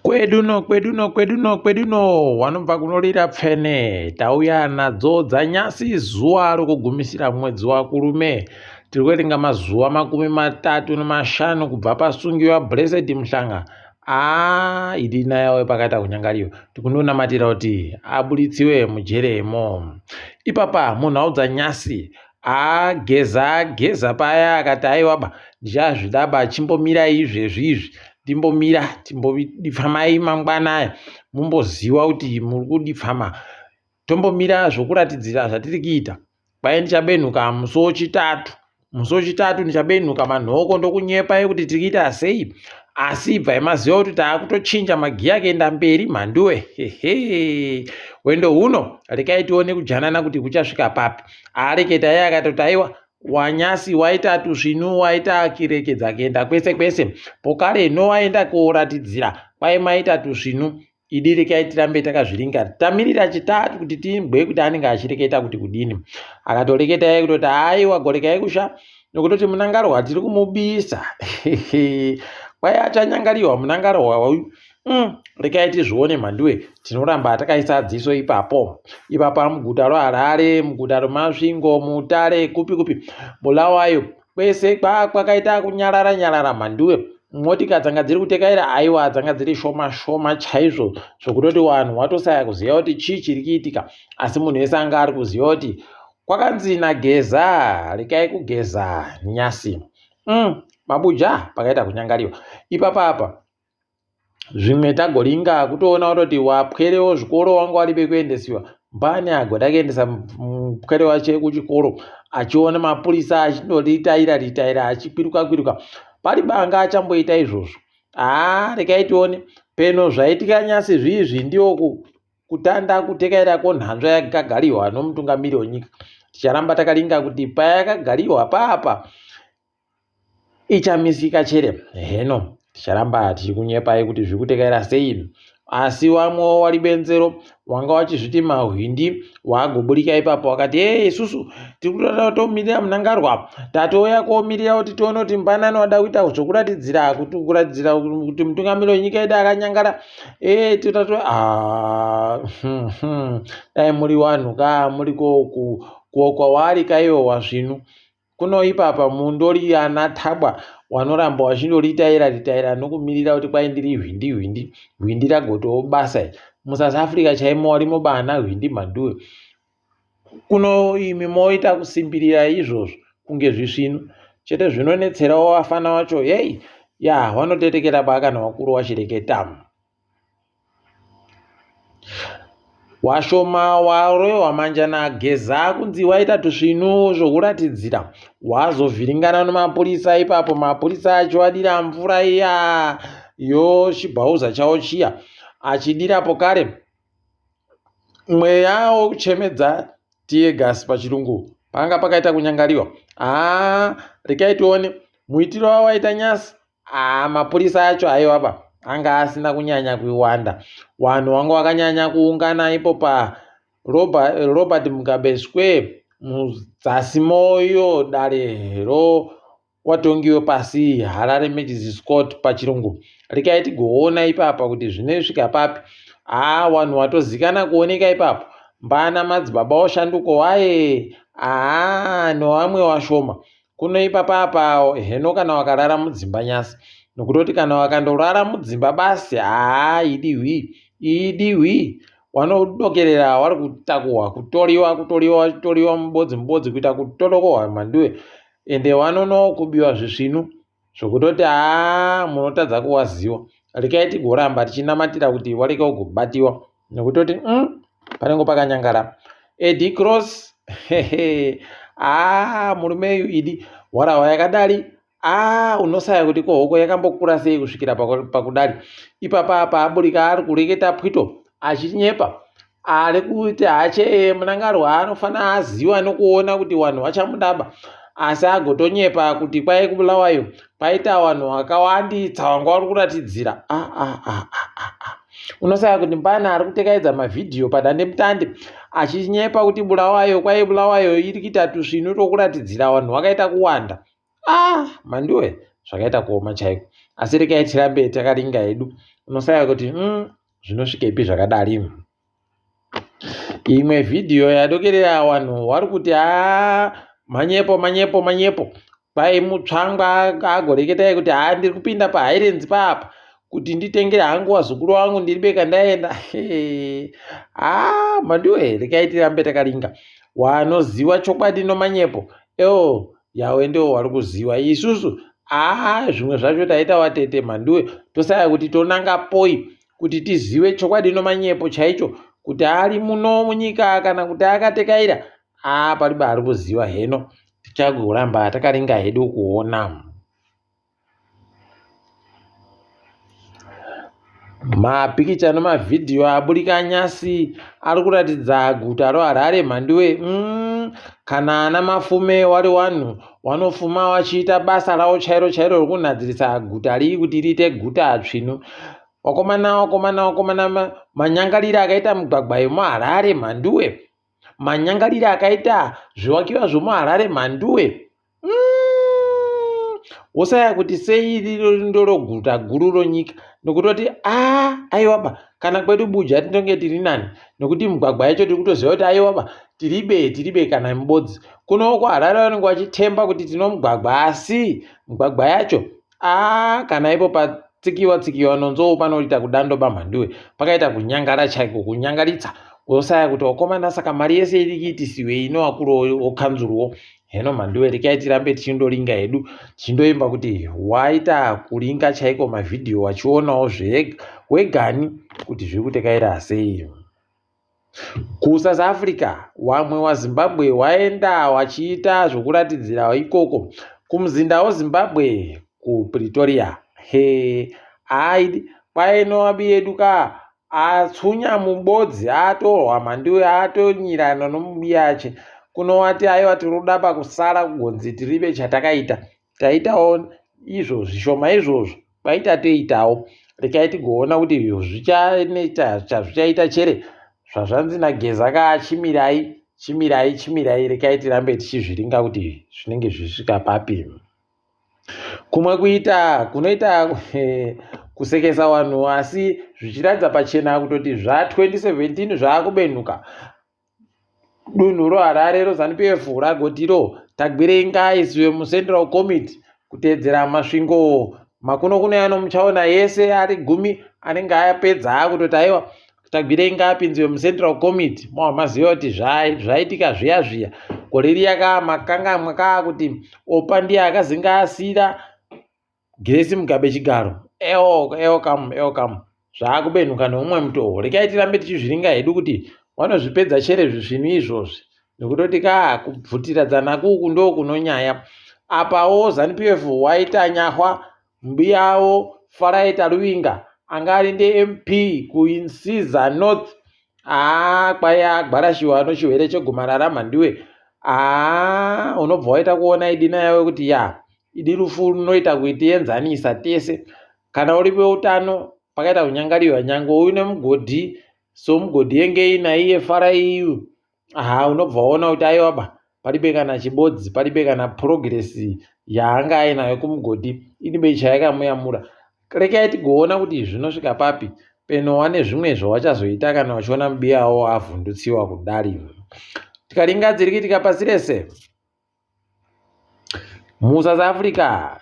Kwedu no, kwedu no, kwedu no, kwedu no, wanobva kunorira pfene, tauya nadzo dzanyasi zuva rokugumisira mwedzi waKurume. Tiri kuverenga mazuva 35 kubva pasungiwa Blessed Mhlanga. Aa, idi nayawe pakaita kunyangariwa. Tikundonamatira kuti aburitsiwe mujeremo. Ipapa munhu audza nyasi ageza ageza paya akati aiwaba ndichazvidaba chimbomirai izvezvi izvi ndimbomira timbodipfamai mangwana aya mumboziva kuti muri kudipfama tombomira zvokuratidzira zvatiri kuita kwai ndichabenhuka musi wechitatu musi wechitatu ndichabenhuka manhoko ndokunyepai kuti tiri kuita sei asi ibvai maziva kuti taakutochinja magiya kuenda mberi mhanduwe hehe hwendo huno rekai tione kujanana kuti kuchasvika papi areketa iye akatoti aiwa wanyasi waita tusvinu waita kirekedza kuenda kwese kwese pokare no waenda koratidzira kwai maita tusvinu idi rekai tirambe takazviringa tamirira chitatu kuti timbwe kuti anenge achireketa kuti kudini akatoreketa iye kutoti aiwa gorekai kusha nokutoti munangarwa tiri kumubisa kwai achanyangariwa munangarwa uyu rekai tizvione mhanduwe tinoramba takaisa dziso ipapo ipapa muguta roharare muguta romasvingo mutare kupi kupi bulawayo kwese kwakaita kunyarara nyarara mhanduwe motika dzanga dziri kutekaira aiwa dzanga dziri shoma shoma chaizvo zvokutoti vanhu watosaya kuziva kuti chii chiri kuitika asi munhu wese anga ari kuziva kuti kwakanzi nageza rekai kugeza nyasi mabuja pakaita kunyangariwa ipapa apa zvimwe tagoringa kutoona kutoti wapwerewo zvikoro wanga waribe kuendesiwa mbani agoda kuendesa mupwere wache kuchikoro achiona mapurisa achindoritaira ritaira achikwiruka kwiruka pari banga achamboita izvozvo haa rekai tione peno zvaitika nyasi zviizvi ndiwo kutanda kutekaira konhanzva yakagariwa nomutungamiri wenyika ticharamba takaringa kuti payakagariwa papa ichamisika chere heno ticharamba tichikunyepai kuti zviri kutekaira sei asi vamwewo wari benzero wanga wachizviti mahwindi wagoburika ipapo wakati e isusu tiri kutoda kutomirira munangarwa tatouya komirira kuti tione kuti mbanani wada kuita zvokuratidzira kuti kuratidzira kuti mutungamiri wenyika yedu akanyangara e titato ah, dai muri wanhu ka muri koku kwawaari kaiwo wazvinu Kuno ipapa mundori ana Thabwa wanoramba wachindoritaira ritaira nokumirira kuti kwai ndiri hwindi hwindi hwindi ragotowo basa iri. MuSouth Africa chaimo warimo bana hwindi mhanduwe. Kuno imi moita kusimbirira izvozvo kunge zvisvinu. Chete zvinonetserawo vafana wacho hei ya wanotetekera ba kana wakuru wachireketa. Washoma waroiwa manja naGeza kunzi waita tusvinu zvokuratidzira wazovhiringana nemapurisa ipapo mapurisa acho adira mvura iya yochibhauza chawo chiya achidirapo kare mweya wokuchemedza tear gas pachirungu panga pakaita kunyangariwa haa rekai tione muitiro wawaita nyasi Haa mapurisa acho aiwa ba anga asina kunyanya kuwanda. Wanhu wanga wakanyanya kuungana ipo pa Robert, Robert Mugabe Square muzasi moyo dare ro watongiwe pasi Harare Magistrates Court pachirungu. Rekai tigoona ipapa kuti zvinosvika papi. Haa wanhu watozikana kuoneka ipapo. Mbana madzibaba oshanduko waye. Haa nowamwe washoma. Kuno ipapa apa heno kana wakarara mudzimba nyasi nokutoti kana wakandorara mudzimba basi haa idi hwi idi hwi wanodokerera wari kutakuhwa kutoriwa kutoriwa wachitoriwa mubodzi mubodzi kuita kutorokohwa mhanduwe ende wanonokubiwa zvisvinu zvokutoti haa munotadza kuwaziwa rekai tigoramba tichinamatira kuti wareke ugobatiwa nekutoti panenge pakanyangara Eddie Cross aa murume uyu idi hwarahwa yakadari aa unosaya kuti ko hoko yakambokura sei kusvikira pakudari ipapa apa aburika ari kureketa pwito achinyepa ari kuti hache munangarwa anofanira aziva nokuona kuti vanhu vachamudaba asi agotonyepa kuti kwai kubulawayo kwaita vanhu vakawanditsa vanga vari kuratidzira ah, ah, ah, ah, ah, ah. Unosaya kuti mpana ari kutekaidza mavhidhiyo padandemutande achinyepa kuti Bulawayo kwai Bulawayo iri kuita tusvinu twokuratidzira vanhu vakaita kuwanda. Ah, mhanduwe Zvakaita kuoma chaiko. Asi regai tirambe takaringa hedu. Unosaya kuti zvinosvikepi zvakadari. Imwe vhidhiyo yadokerera vanhu vari kuti haa manyepo manyepo manyepo. Kwai Mutsvangwa agoreketai kuti haa ndiri kupinda paHighlands paapa kuti nditengere hangu vazukuru vangu ndiri beka ndaenda. Haa mhanduwe regai tirambe takaringa. Wanoziwa chokwadi nomanyepo ewo yawe ndiwo wari kuziwa isusu haa zvimwe zvacho taita watete mhanduwe tosaya kuti tonanga poi kuti tiziwe chokwadi nomanyepo chaicho kuti ari muno munyika kana kuti akatekaira haa paribe ari kuziva heno tichagoramba takaringa hedu kuona. Mapikicha nemavhidhiyo aburika nyasi ari kuratidza guta roHarare mhanduwe kana ana Mafume wari wanhu wanofuma wachiita basa rawo chairo chairo rokunhadzirisa guta riri kuti riite guta tsvinu. Wakomana wakomana wakomana manyangariro akaita migwagwa yemuHarare mhanduwe. Manyangariro akaita zvivakiwa zvomuHarare mhanduwe. Wosaya kuti sei riro ndoro guta guru ronyika nokutoti a aiwaba kana kwedu Buja tinonge tiri nani nokuti migwagwa yacho tiri kutoziva kuti aiwaba tiribe tiribe kana mubodzi. Kuno kuHarare vanenge vachitemba kuti tino mugwagwa asi migwagwa yacho Aa kana ipo patsikiwa tsikiwa nonzou panoita kudandoba mhanduwe pakaita kunyangara chaiko kunyangaritsa wosaya kuti wakomana saka mari yese iri kuitisiwei newakuru wokanzuruwo heno mhanduwe rekai tirambe tichindoringa hedu tichindoimba kuti waita kuringa chaiko mavhidhiyo wachionawo zvega wegani kuti zviri kutekaira sei. KuSouth Africa wamwe waZimbabwe waenda wachiita zvokuratidzira ikoko kumuzinda weZimbabwe kuPretoria. Hee aidi kwaino yedu ka atsunya mubodzi atorwa mhanduwe atonyirana nomubiyache kunowati aiwa tinoda pakusara kugonzi tiribe chatakaita Taitawo izvo zvishoma izvozvo kwaita toitawo rekai tigoona kuti zvichaita chazvichaita chere zvazvanzi naGeza ka chimirai chimirai chimirai rekai tirambe tichizviringa kuti zvinenge zvichisvika papi. Kumwe kuita kunoita kusekesa vanhu asi zvichiratidza pachena kutoti zva 2017 zvaakubenhuka Dunhu roHarare roZanu PF ragotiro Tagwirei ngaaiswe muCentral Committee kuteedzera Masvingo makuno kuno ano muchaona yese ari gumi anenge apedza akutoti aiwa Tagwirei ngaapinzwe muCentral Committee mava maziva kuti zvaitika zviya zviya gore riya ka makangamwa ka kuti Opa ndiye akazinga asira Grace Mugabe chigaro ewo ewo kamu ewo kamu zvaakubenhuka neumwe mutowo rekai tirambe tichizviringa hedu kuti wanozvipedza chere zvisvinu izvozvi nekutoti ka kubvutiradzana kuku ndo kunonyaya apawo Zanu PF waita nyahwa mbuyawo Farai Taruvinga anga ari ndeMP kuInsiza North Haa kwai agwarashiwa nochirwere chegomarara mhanduwe haa unobva waita kuona idi nayo kuti ya idi rufu runoita kuitienzanisa tese kana uri veutano pakaita kunyangariwa nyange uine mugodhi somugodhi yenge inaiye farai iyu haa unobva waona kuti aiwa ba palibe kana chibodzi palibe kana progress yaanga ainayo kumugodhi inibe chayakamuyamura rekai tigoona kuti zvinosvika papi peno wane zvimwe zvawachazoita kana wachiona mubiyawo avhundutsiwa kudari tikaringa dziri kuitika pasi rese musouth africa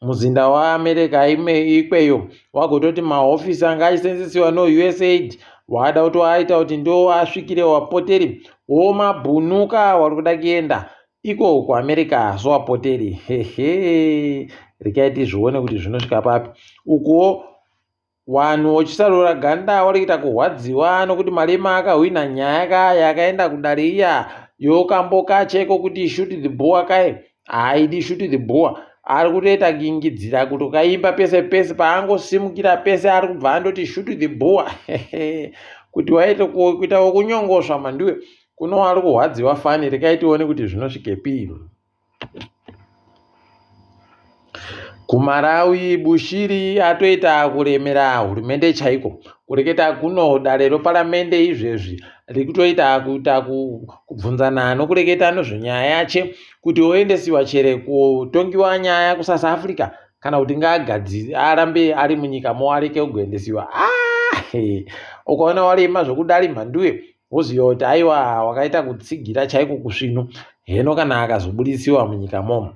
Muzinda waAmerica ikweyo wagototi mahofisi anga achisenzesiwa noUSAID waada kuti waaita kuti ndo asvikire wapoteri womabhunuka wari kuda kuenda iko kuAmerica sowapoteri hehe rekai tizvione kuti zvinosvika papi ukuwo Wanhu wochisarura ganda wari kuita kurwadziwa nokuti Malema akahwina nyaya ka yakaenda kudare iya yokambo kache kokuti shoot the boer kaye haidi shoot the boer ari kutoita kingidzira kuti ukaimba pese pese paangosimukira pese ari kubva andoti shoot the boer kuti waite kuita wokunyongosva mandiwe kuno ari kurwadziwa fani rekai tione kuti zvinosvikepi KuMalawi Bushiri atoita kuremera hurumende chaiko. Kureketa kuno dare reparamende izvezvi rikutoita kuita kubvunzana nokureketa nezvenyaya yache kuti oendesiwa chere kutongiwa nyaya kuSouth Africa kana kuti ngaagadziri arambe ari munyika moareke kugoendesiwa. Ah, ukaona warema zvokudari mhanduwe woziva kuti aiwa wakaita kutsigira chaiko kusvinu heno kana akazobudisiwa munyika momo.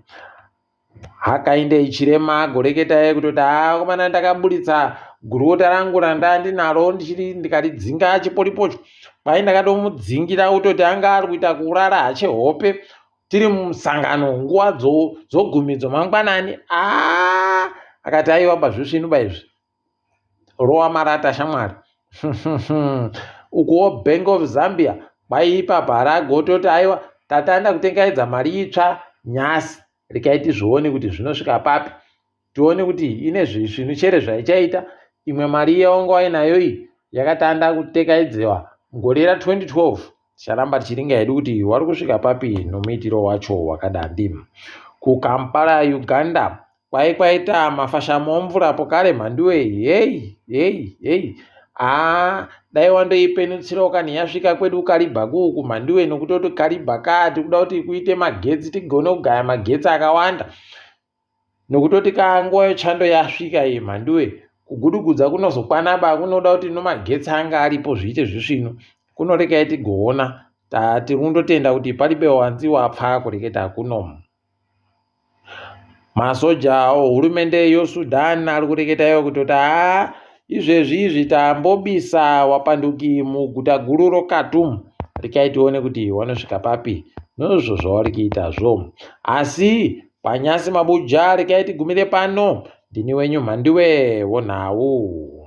Hakainde Hichilema agoreketa iye kutoti haa komana ndakaburitsa gurukota rangu randandinaro ndichiri ndikaridzinga chipolipocho kwai ndakatomudzingira kutoti anga ari kuita kurara hache hope tiri mumusangano nguva dzogumidzo mangwanani aa akati aiwa bazvisvinu baizvi Rova marata shamwari. Ukuwo Bank of Zambia kwaipa bharago toti aiwa tatanda kutengaidza mari itsva nyasi rekai tizvione kuti zvinosvika papi tione kuti ine zvisvinu chere zvaichaita imwe mari iya wanga wainayo iyi yakatanda kutekaidziwa mugore ra 2012 ticharamba tichiringa hedu kuti wari kusvika papi nomuitiro wacho wakadandi kuKampala Uganda Kwai kwaita mafashamo omvura apo kare mhanduwe heyi heyi heyi haa dai wandoipenutsirawo kani yasvika kwedu Kariba kuuku mhanduwe nokutoti Kariba kaa tikuda kuti kuite magetsi tigone kugaya magetsi akawanda nokutoti kaa nguva yechando yasvika iyi mhanduwe kugudugudza kunozokwana ba kunoda kuti nomagetsi anga aripo zviite zvisvinu kunorekai tigoona tiri kundotenda kuti paribe wanzi wapfa kureketa kuno. Masoja ohurumende yoSudan ari kureketa iwo kutoti haa izvezvi izvi tambobisa wapanduki muguta guru roKhartoum rekai tione kuti wanosvika papi nozvo zvavari kuitazvo. Asi kwanyasi mabuja rekai tigumire pano ndini wenyu Mhanduwe wonhau.